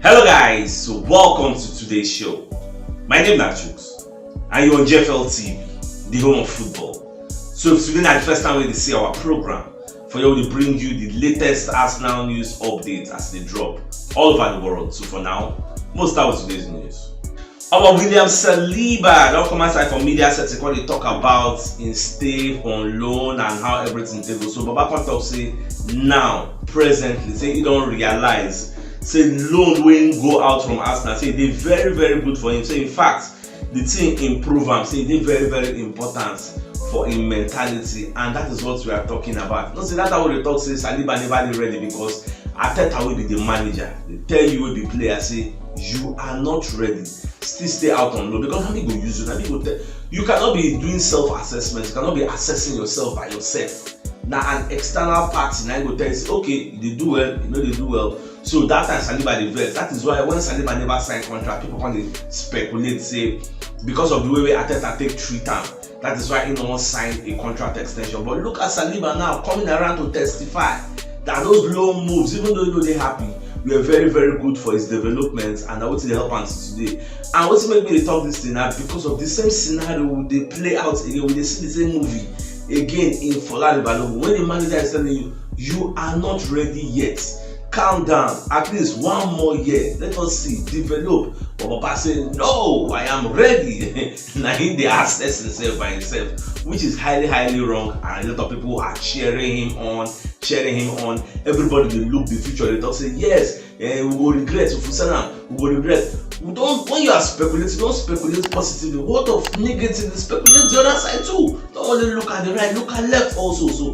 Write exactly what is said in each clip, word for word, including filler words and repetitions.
Hello guys, so welcome to today's show. My name is Chuks and you're on G F L T V, the home of football. So if today na the first time wey you see our program, for here we dey bring you the latest Arsenal news updates as they drop all over the world. So for now, we'll start with today's news. Our William Saliba don come outside for media setting come dey talk about im stay on loan and how everything dey go. So Baba come talk say now, presently, say he don realize say loan wey go out from Arsenal, say e dey very, very good for him. Say in fact, the thing improve am, say e dey very, very important for im mentality, and that is what we are talking about. No say that time we dey talk say Saliba never dey ready because Arteta wey be the manager dey tell you wey be player say you are not ready, still stay out on loan because na me go use you, na me go tell. You cannot be doing self-assessment, you cannot be assessing yourself by yourself. Na an external party na go tell you say okay, you dey do well, you no dey do well. So that time Saliba dey vex. That is why when Saliba never sign contract, people come dey speculate say because of the way wey Arteta take treat am, that is why he no wan sign a contract extension. But look at Saliba now coming around to testify that those loan moves, even though he no dey happy, were very, very good for his development, and na wetin dey help am till today. And wetin make me dey talk this thing na because of the same scenario we dey play out again. We dey see the same movie again in Folarin Balogun when the manager is telling you you are not ready yet. Calm down, at least one more year. Let us see, develop. But Papa say, no, I am ready. Na him dey assess himself by himself, which is highly, highly wrong. And a lot of people are cheering him on, cheering him on. Everybody dey look the future. They talk say, yes, eh, we go regret if we sell am. We go regret. We don't. When you are speculating, don't speculate positively. What of negatively? Speculate the other side too. Don't only look at the right, look at left also. So,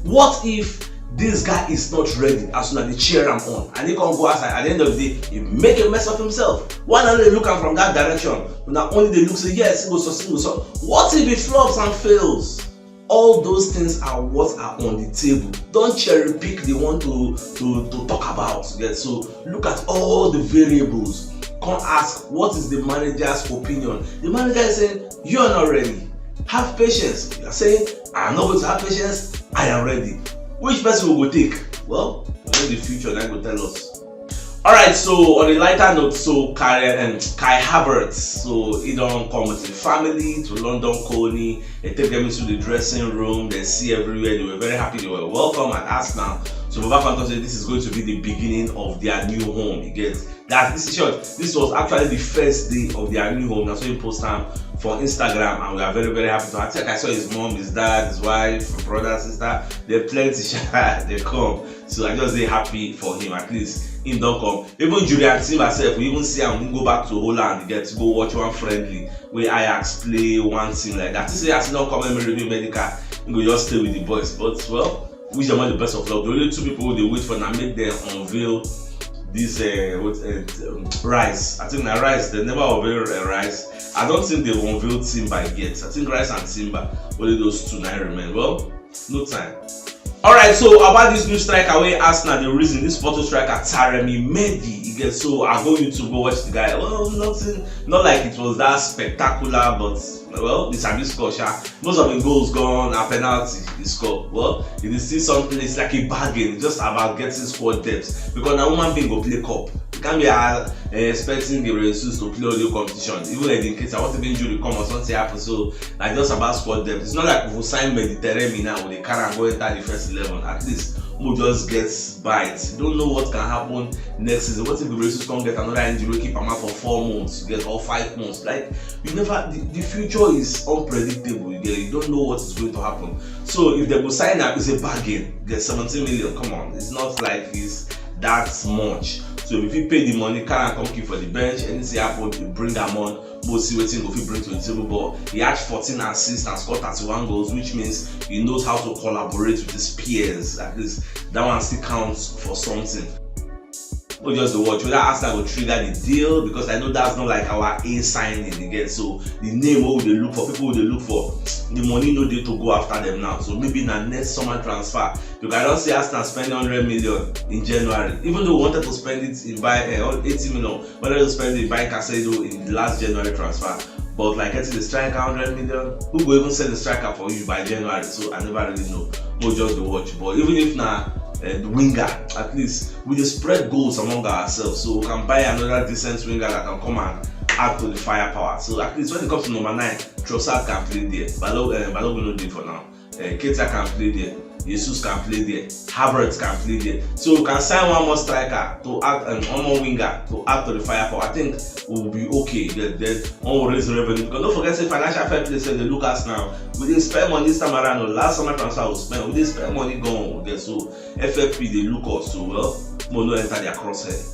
what if this guy is not ready as soon as they cheer am on and he come go outside? At the end of the day, he make a mess of himself. Why not they look am from that direction? Not only they look say yes, he go succeed, he go succeed. What if he flops and fails? All those things are what are on the table. Don't cherry pick the one to to to talk about. Yes, so look at all the variables. Come ask what is the manager's opinion. The manager is saying you are not ready. Have patience. You are saying I am not going to have patience. I am ready. Which person we go take? Well, only the future na go tell us. All right, so on a lighter note, so Kai, um, Kai Havertz, so he don come with him family to London Colney. They take them into the dressing room. They see everywhere. They were very happy. They were welcome at Arsenal. So Baba Phantom said this is going to be the beginning of their new home. You get that? This is short. This was actually the first day of their new home. That's when he posted am for Instagram, and we are very, very happy to. I think I saw his mom, his dad, his wife, brother, sister. They plenty. They come. So I just dey happy for him. At least him don come. Even Julian Timber sef, we even see am go back to Holland, get to go watch one friendly wey Ajax play one team like that. He say as he don come, let me review medical, he go just stay with the boys. But well, wish them all the best of luck. The only two people they wait for now make them unveil this uh, what, uh, um, Rice. I think na Rice. They never unveil uh, Rice. I don't think they unveil Timber yet. I think Rice and Timber, only those two now remain. Well, no time. All right, so about this new striker wey Arsenal dey reason, this Porto striker Taremi Mendy, you get, so I go YouTube go watch the guy. Well, nothing, not like it was that spectacular, but well, he sabi score sha. Most of the goals gone na penalty he score. Well, it is still something. It's like a bargain. It's just about getting squad depth because na human being go play cup. You can't be uh, expecting Gabriel Jesus to play all the competition. Even like in case I want to be injury come or something happen, so na just about squad depth. It's not like we sign Mendy, Taremi now, we dey carry am go enter the first eleven. At least we just get bites. You don't know what can happen next season. What if the Jesus come get another injury, keep am out for four months, get or five months? Like you never, the, the future is unpredictable. You get, you don't know what is going to happen. So if they go sign am, it's a bargain. Get seventeen million. Come on, it's not like it's that much. So if you pay the money, carry am come keep for the bench, anything happen, you bring am on. We'll see wetin go fit bring to the table. But he had fourteen assists and scored thirty-one goals, which means he knows how to collaborate with his peers. At least that one still counts for something. We just dey watch whether Arsenal go trigger the deal, because I know that's not like our A signing again. So the name wey we dey look for, people we dey look for, the money no dey to go after them now. So maybe na next summer transfer. Because I don see Arsenal spend hundred million in January, even though we wanted to spend it in buy uh, eighty million, wanted to spend it in buy Casado in the last January transfer. But like getting the striker hundred million, who go even sell the striker for you by January? So I never really know. Mo just dey watch. But even if na uh, uh, winger. At least we dey spread goals among ourselves, so we can buy another decent winger that can come and add to the firepower. So at least when it comes to number nine, Trossard can play there. Balo, uh, Balogun no dey for now. Uh, Keita can play there. Jesus can play there. Havertz can play there. So we can sign one more striker to add, um, one more winger to add to the firepower. I think we will be okay. Then, then one will raise revenue, because don't forget say financial fair play say they look us now. We dey spend money this time around. Oh, last summer transfer we spend. We dey spend money gone. Okay, so F F P dey look us. So well, we no enter their crosshair.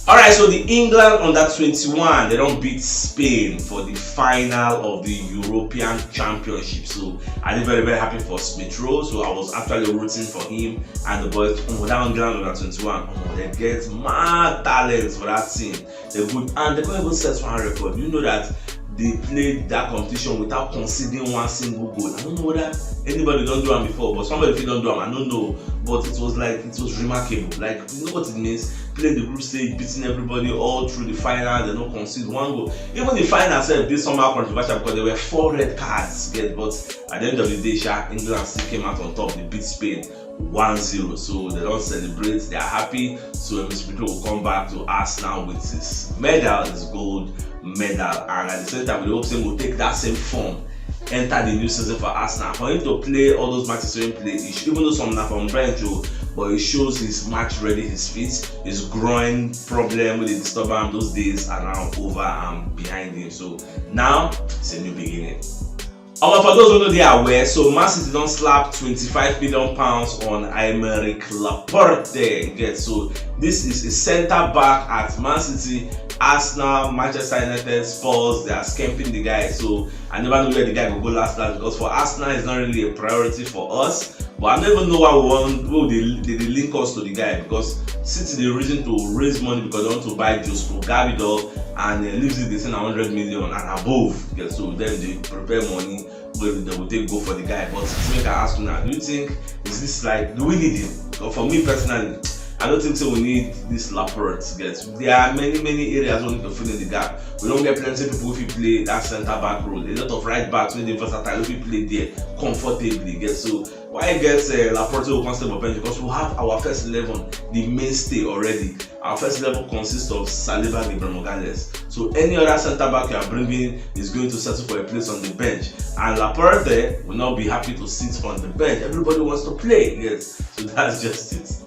All right, so the England under twenty-one, they don't beat Spain for the final of the European Championship. So I am very, very happy for Smith Rowe. So I was actually rooting for him and the boys. Oh, that England under twenty-one, oh, they get mad talents for that team. They good, and they can even set one record. You know that they played that competition without conceding one single goal. I don't know whether anybody don't do am before, but somebody fit don do am. I don't know, but it was like, it was remarkable. Like, you know what it means? Play the group stage, beating everybody all through the final. They no concede one goal. Even the final sef dey somehow controversial because there were four red cards. Get, but at the end of the day, sha, England still came out on top. They beat Spain one zero. So they don't celebrate, they are happy. So Mister Smith Rowe will come back to Arsenal with his medal, his gold medal, and at the same time, we hope say we'll take that same form enter the new season for Arsenal. For him to play all those matches wey he play, he should, even though some na from bench o, but it shows he's match ready, his feet, his groin problem wey dey disturb am those days are now over and behind him. So now it's a new beginning. Omo, for those who no dey aware, so Man City don slap twenty-five million pounds on Aymeric Laporte. You get, so this is a centre back at Man City, Arsenal, Manchester United, Spurs. They are scamping the guy. So I never know where the guy go go last last, because for Arsenal it's not really a priority for us. But I don't even know why we want, we dey, dey, dey link us to the guy, because City dey reason to raise money because they want to buy Josko Gabidol and uh, leaves it dey say na hundred million and above. Yeah, so dem dey prepare money wey dem go take go for the guy. But make I ask you now, do you think, is this like, do we need him? But for me personally, I don't think so we need this Laporte. Get, there are many, many areas we need to fill in the gap. We don't get plenty people who fit play that centre back role. A lot of right backs wey dey versatile who fit play there comfortably. Get, so why get uh, Laporte who come stay for bench? Because we have our first eleven, the mainstay already. Our first eleven consists of Saliba and Gabriel Magalhaes. So any other centre back you are bringing is going to settle for a place on the bench. And Laporte will not be happy to sit on the bench. Everybody wants to play, yes. So that's just it.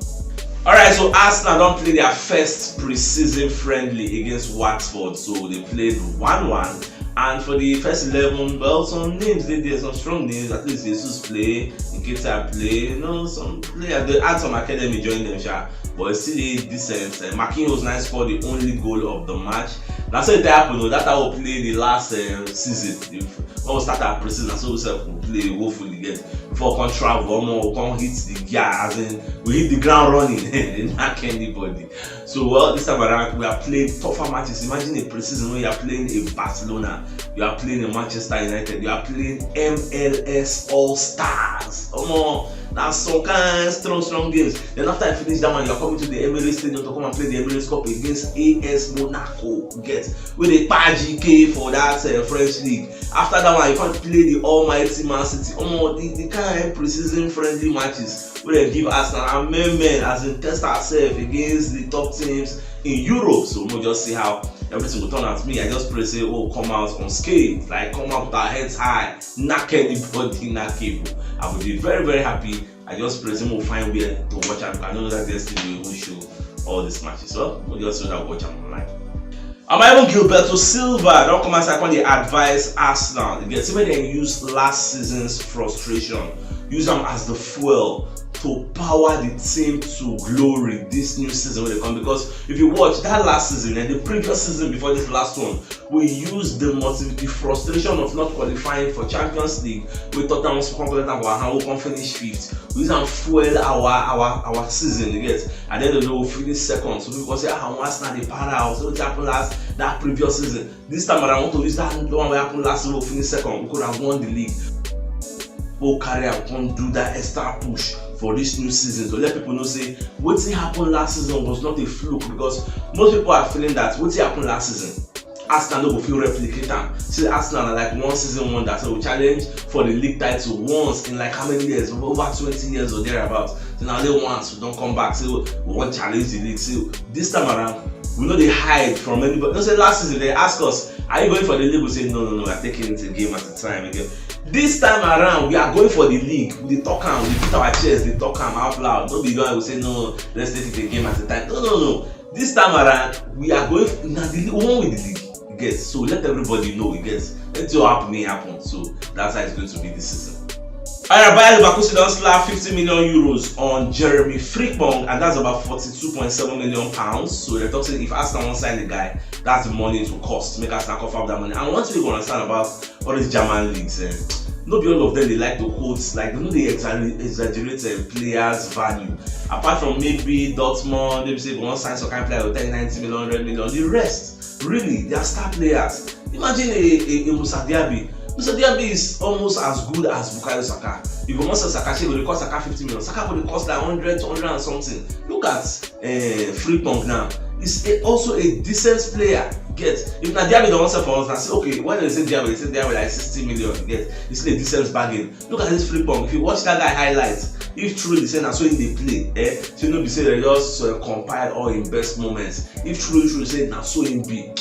All right, so Arsenal don play their first pre-season friendly against Watford. So they played one one. And for the first eleven, well, some names dey there, some strong names. At least Jesus play, Nketiah play, you know, some players. They add some academy join them, sha. But it's still dey decent. Uh, Marquinhos now scored the only goal of the match. Na so e take happen o. That how we play the last uh, season. If when we start our pre-season, na so we sef go play woefully. Get, before we come travel, omo, we come hit the gear, as in we hit the ground running. Dey knack anybody. So, well, this time around we are playing tougher matches. Imagine a pre-season when you are playing a Barcelona, you are playing a Manchester United, you are playing M L S All Stars. Omo, na some kind strong strong games. Then after you finish that one, you are coming to the Emirates Stadium to come and play the Emirates Cup against A S Monaco. Get, wey dey kpai G K for that uh, French league. After that one, you come play the almighty Man City. Omo, the, the kind pre-season friendly matches wey dem give Arsenal and men men, as in, test ourselves against the top teams in Europe. So we'll just see how everything will turn out. Me, I just pray say, oh, come out unscathed, like, come out with our heads high, knack anybody, knack people. I will be very, very happy. I just pray say we'll find where to watch am. I know that yesterday we even show all these matches. So we'll just so that watch am online. Omo, even Gilberto Silva don come outside come dey advise Arsenal. You get, say make dem use last season's frustration, use am as the fuel to power the team to glory this new season wey dey come. Because if you watch that last season and the previous season before this last one, we use the motiv-, the frustration of not qualifying for Champions League, wey Tottenham come collect am for our hand, we come finish fifth. We use am fuel our our our season. You get, at the end of the day, we finish second. So people say, ah, Arsenal dey para o. So wetin happen last, that previous season? This time around, we want to use that one wey happen last season, we finish second. We could have won the league. We carry am come do that extra push for this new season to let people know say wetin happen last season was not a fluke, because most people are feeling that wetin happen last season Arsenal no go fit replicate am. Say Arsenal na like one season wonder, so we challenge for the league title once in like how many years? Over twenty years or thereabout. So na only once we don come back, say we wan challenge the league. So this time around, we no dey hide from anybody. No say last season they ask us, "Are you going for the league?" We say, "No, no, no, we're taking it a game at a time again." This time around, we are going for the league. We dey talk am, we beat our chest, dey talk am out loud. No be the one we say, "No, let's take it a game at a time." No, no, no. This time around, we are going f- na the league, we wan win the league. You get, so let everybody know, you get, anything wey happen, e happen. So that's how it's going to be this season. Alright, Bayer Leverkusen don slap fifty million euros on Jeremy Frimpong, and that's about forty-two point seven million pounds. So they talk say if Arsenal wan sign the guy, that's the money it will cost. Make Arsenal cough up that money. And one thing you go understand about all these German leagues, eh, no be all of them dey like to quote, like, they no dey exagger- exaggerate uh, players' value. Apart from maybe Dortmund, they say if you wan sign some kind of player, go tell you ninety million, hundred million. The rest, really, they are star players. Imagine a, a, a Musa Diaby. Musa Diaby is almost as good as Bukayo Saka. If you want Saka, say go dey cost Saka fifty million. Saka go dey cost like hundred, hundred and something. Look at uh, Frimpong now. He's a, also a decent player. Get, if na Diaby don sell for us, na say, okay, when they say Diaby, they say Diaby like sixty million. Get, it's still a decent bargain. Look at this Frimpong. If you watch that guy highlights, if truly say na so he dey play, eh, say no be say they just uh, compile all him best moments. If truly, truly say na so him be,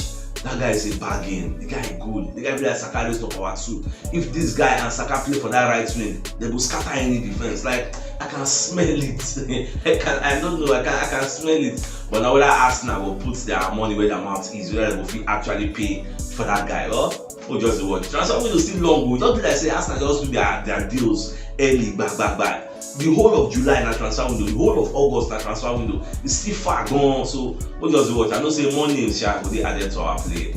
that guy is a bargain. The guy good. The guy be like Saka raised to power two. If this guy and Saka play for that right wing, they go scatter any defense. Like, I can smell it. I can. I don't know. I can. I can smell it. But now whether Arsenal go put their money where their mouth is, whether they go fit actually pay for that guy, or or just dey watch. Transfer window still long. Go just be like say Arsenal just do their their deals early, back back back. The whole of July na transfer window. The whole of August na transfer window. It's still far gone. So we just dey watch. I know say more names shall go dey added to our play.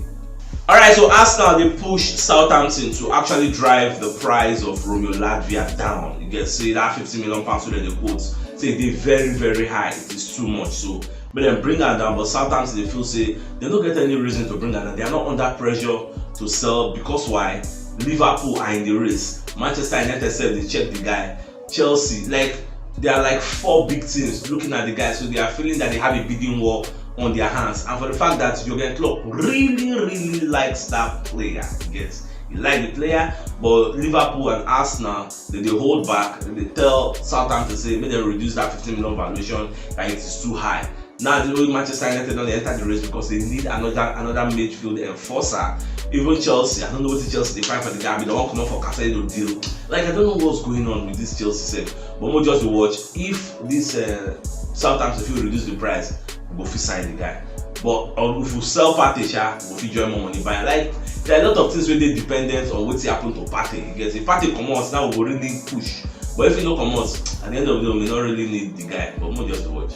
Alright, so Arsenal dey push Southampton to actually drive the price of Romeo Lavia down. You get, say that fifty million pounds wey dem dey quote, say e dey very, very high. It is too much. So make dem bring am down, but Southampton dey feel say they no get any reason to bring am down. They are not under pressure to sell because why? Liverpool are in the race. Manchester United sef dey check the guy. Chelsea, like, there are like four big teams looking at the guy, so they are feeling that they have a bidding war on their hands. And for the fact that Jurgen Klopp really, really likes that player, yes, he like the player, but Liverpool and Arsenal, they dey hold back. They tell Southampton say make dem reduce that fifteen million valuation, that it is too high. Now the way Manchester United don dey enter the race because they need another another midfield enforcer. Even Chelsea, I don't know what Chelsea dey find for the guy. They wan comot for Casedo deal. Like, I don't know what's going on with this Chelsea sef. But we just dey watch if this uh, Southampton fit reduce the price, we go fit sign the guy. But um, if we sell Partey, sha, we go fit join more money buy. Like, there are a lot of things wey dey dependent on wetin happen to Partey. You get, if Partey comot, now we go really push. But if he no comot, at the end of the day, we may not really need the guy. But we just dey watch.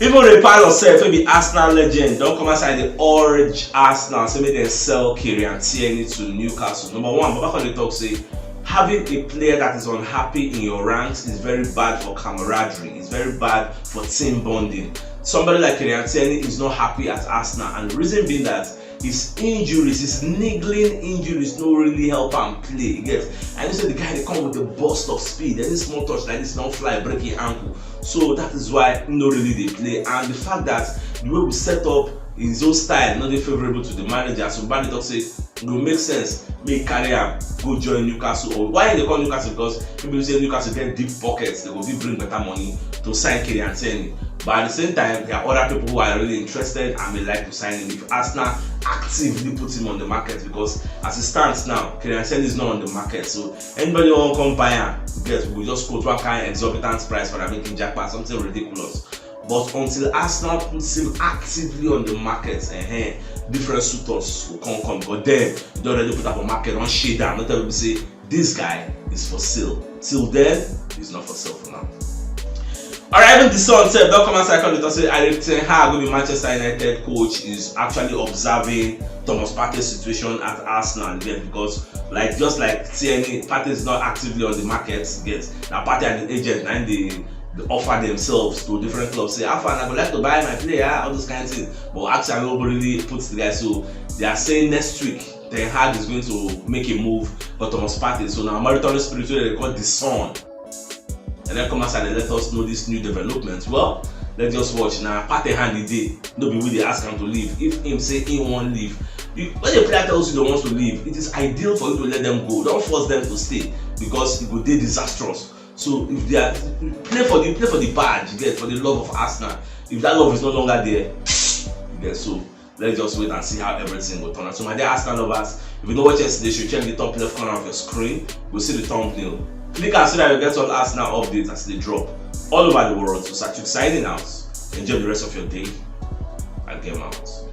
Even Ray Parlour sef, wey be Arsenal legend, don come outside dey urge Arsenal say make dem sell Kieran Tierney to Newcastle. Number one, Baba come dey talk say having a player that is unhappy in your ranks is very bad for camaraderie. It's very bad for team bonding. Somebody like Kieran Tierney is not happy at Arsenal, and the reason being that his injuries, his niggling injuries, no really help am play. Yes, I know say the guy dey come with a burst of speed. Any small touch like this, don fly, break him ankle. So that is why he no really dey play. And the fact that the way we set up his own style no dey favourable to the manager, so Bani talk say e go make sense make he carry am go join Newcastle. Or why he dey come Newcastle? Because he believe say Newcastle get deep pockets, they go fit bring better money to sign Kieran Tierney. But at the same time, there are other people who are really interested and may like to sign him if Arsenal actively put him on the market. Because as it stands now, Kieran Tierney is not on the market. So anybody wey wan come buy am, get, we go just quote one kind exorbitant price for am, make him japa, something ridiculous. But until Arsenal puts him actively on the market, eh, different suitors go come come. But then, they already put up a market, don shade am, don tell people say this guy is for sale. Till then, he's not for sale for now. Alright, even the Sun sef don come outside come dey talk say Erik ten Hag, wey be Manchester United coach, is actually observing Thomas Partey's situation at Arsenal yet, because, like, just like Tierney, Partey is not actively on the market yet. Na Partey and the agent na im dey dey offer themselves to different clubs. Say, "How far, I go like to buy my player," all those kind of things. But actually, nobody really puts the guy. So they are saying next week, Ten Hag is going to make a move for Thomas Partey. So now, monitoring spirit wey dem dey call the Sun, and then come outside and let us know this new development. Well, let's just watch. Now, Partey hand e dey. No be we dey ask am to leave. If him say he wan leave, When a player tells you they want to leave, it is ideal for you to let them go. Don't force them to stay, because it go dey disastrous. So if they are, play for the play for the badge, you get, for the love of Arsenal. If that love is no longer there, you get. So let's just wait and see how everything will turn out. So my dear Arsenal lovers, if you know what yesterday, you should check the top left corner of your screen. We'll see the thumbnail. Click and see that you get all Arsenal updates as they drop all over the world. So Satchuk signing out. Enjoy the rest of your day. I game out.